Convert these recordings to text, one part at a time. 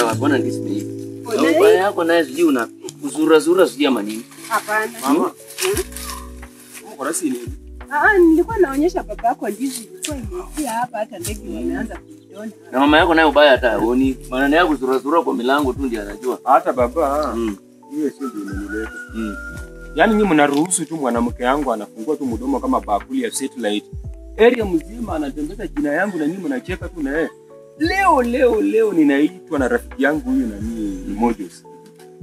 wapi? Ona ndizi imeiva. Ubaya yako naye sijui una kuzura zura sijui ama nini. Hapana. Mama. Uko rasi nini? Ah, nilikuwa naonyesha babako ndizi ilikuwa imeivia hapa hata ndege wameanza kuidona. Na mama yako naye ubaya hata haoni. Maana yako kuzura zura kwa milango tu ndiye anajua. Hata baba. Hiyo sio ndio imenileta. Yaani nyinyi mnaruhusu tu mwanamke yangu anafungua tu mdomo kama bakuli ya satellite. Area mzima anatembeza jina yangu na nyinyi mnacheka tu na yeye. Leo ninaitwa na rafiki yangu huyu nani Mojos.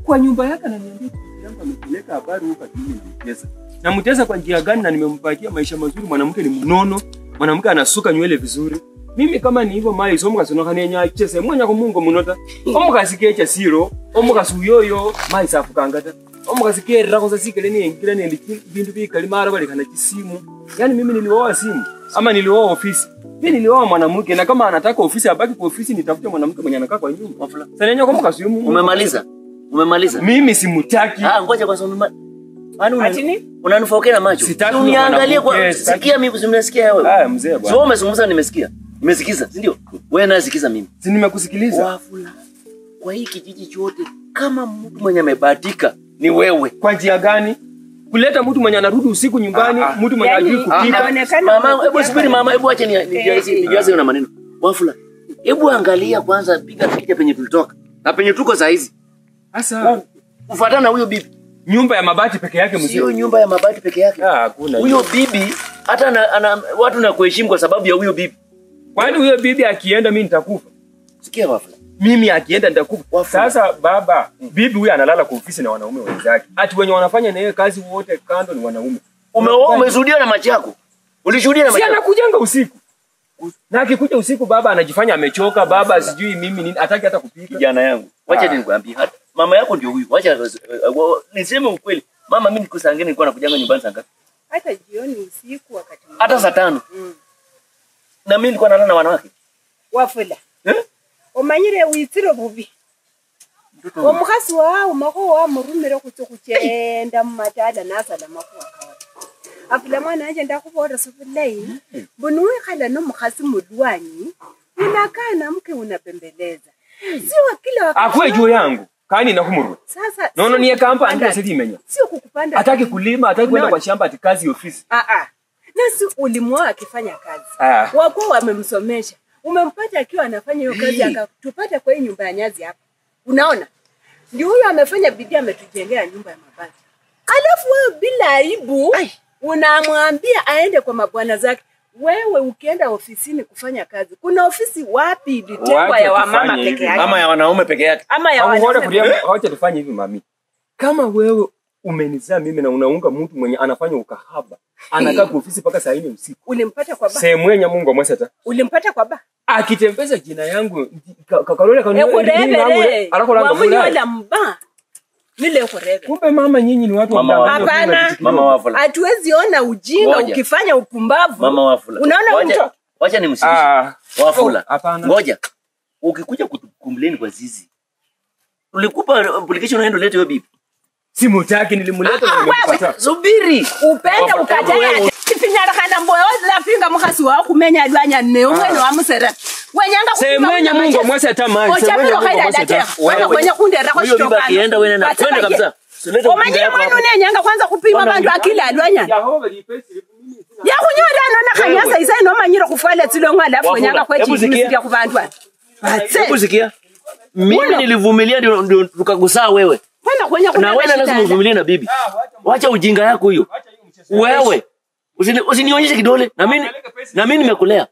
Kwa nyumba yake ananiambia rafiki yangu amepeleka habari huko mimi namtesa. Namtesa kwa njia gani na nimempatia maisha mazuri? Mwanamke ni mnono, mwanamke anasuka nywele vizuri. Mimi kama ni hivyo mai somo kasonoka nenya chese mwanya ko Mungu munota. Omukasikecha siro, omukasuyoyo mai safukangata. Omukasikerera kosa sikele ni engira ni bintu bikali mara bali kana kisimu. Yaani mimi nilioa simu ama nilioa ofisi. Mimi nilioa mwanamke na kama anataka ofisi abaki kwa ofisi, nitafute mwanamke mwenye anakaa kwa nyumba. Wafula. Sasa nyenye kwa mkasimu. Umemaliza? Umemaliza? Mimi simutaki. Ah, ngoja kwanza umemaliza. Unanifokea na macho. Uniangalie kwa sikia mimi usimnasikia wewe. Ah, mzee bwana. Sio umezungumza nimesikia. Nimesikiza, si ndio? Wewe unasikiza mimi. Si nimekusikiliza. Wafula. Kwa hii kijiji chote kama mtu mwenye amebahatika ni wewe. Kwa njia gani? Kuleta mtu mwenye anarudi usiku nyumbani, mtu mwenye hajui kupika. Mama, hebu subiri mama, hebu acha nijaze na maneno. Wafula, hebu angalia kwanza, piga picha penye tulitoka na penye tuko saa hizi. Sasa ufuatana na huyo bibi. Nyumba ya mabati peke yake mzee. Sio nyumba ya mabati peke yake. Ah, hakuna. Huyo bibi hata watu na kuheshimu kwa sababu ya huyo bibi. Kwani huyo bibi akienda mimi nitakufa? Sikia Wafula. Mimi akienda nitakufa. Sasa baba, bibi huyu analala kwa ofisi na wanaume wenzake. Ati wenye wanafanya na yeye kazi wote kando ni wanaume. Umeshuhudia na macho yako? Ulishuhudia na macho yako? Si anakujanga usiku. Na akikuja usiku baba anajifanya amechoka, baba sijui mimi nini, hataki hata kupika. Kijana yangu, wacha nikwambie, mama yako ndio huyu. Wacha niseme ukweli. Mama, mimi niko saa ngine nilikuwa nakujanga nyumbani saa ngapi? Hata jioni usiku wakati mwingine. Hata saa 5. Na mimi nilikuwa nalala na wanawake. Wafula. Eh? Omanyire witsire bubi. Omukhasi wawe makho wamurumire khutsa khuchenda mumatala nasala makhuwa kawe. Afula mwana wanje ndakhubolela sibulayi mbona wikhala nomukhasi mulwanyi unakaa na mke unapembeleza. Sio kila wakati. Akwe juu yangu kani nakhumurwe. Sasa nono niye kampa andira silimenya. Sio kukupanda. Hataki kulima, hataki kwenda kwa shamba, ati kazi ofisi. Nasi ulimwoa akifanya kazi. Wako wamemsomesha. Umempata akiwa anafanya hiyo kazi akatupata kwa hii nyumba ya nyazi hapa. Unaona? Ndio huyo amefanya bidii ametujengea nyumba ya mabati. Alafu wewe bila aibu unamwambia aende kwa mabwana zake. Wewe ukienda ofisini kufanya kazi, kuna ofisi wapi ilitengwa ya wamama peke yake? Ama ya wanaume peke yake? Ama ya wanaume. Wacha tufanye hivi mami. Kama wewe umenizaa mimi na unaunga mtu mwenye anafanya ukahaba, anakaa kwa ofisi mpaka saa 4 usiku. Ulimpata kwa ba? Semwenya Mungu amwesa ta. Ulimpata kwa ba? Akitembeza jina yangu kakalole kanuni alakola mba. Nile kurebe. Kumbe mama nyinyi ni watu wa hapana. Mama Wafula. Hatuwezi ona ujinga ukifanya upumbavu. Mama Wafula. Unaona mtu? Wacha nimsikilize. Wafula. Hapana. Ngoja. Ukikuja kutukumbleni kwa zizi. Ulikupa application unaenda ulete hiyo bibi. Simutaki nilimuleta na nimempata. Subiri. Upenda ukataya. Kifinyara kana mboyo lapinga mukhasi wa kumenya lwanya ne umwene wa musera. Wenyanga semwenya Mungu mwese tamani. Semwenya Mungu mwese tamani. Wewe kwenye kundera kwa shitoka. Akienda wewe na kwenda kabisa. Sileta Omanyire mwana unenyanga kwanza kupima bantu akili alwanya. Yehova lipesi mimi sina. Yakhunyola nona khanyasa isaye nomanyire khufwala tsilongo alafu wenyanga kwechimisikia kubantu. Hebu sikia. Mimi nilivumilia ndio tukagusaa wewe. Na wewe lazima uvumilie na bibi. Wacha ujinga yako hiyo. Wewe usinionyeshe kidole na mimi nimekulea.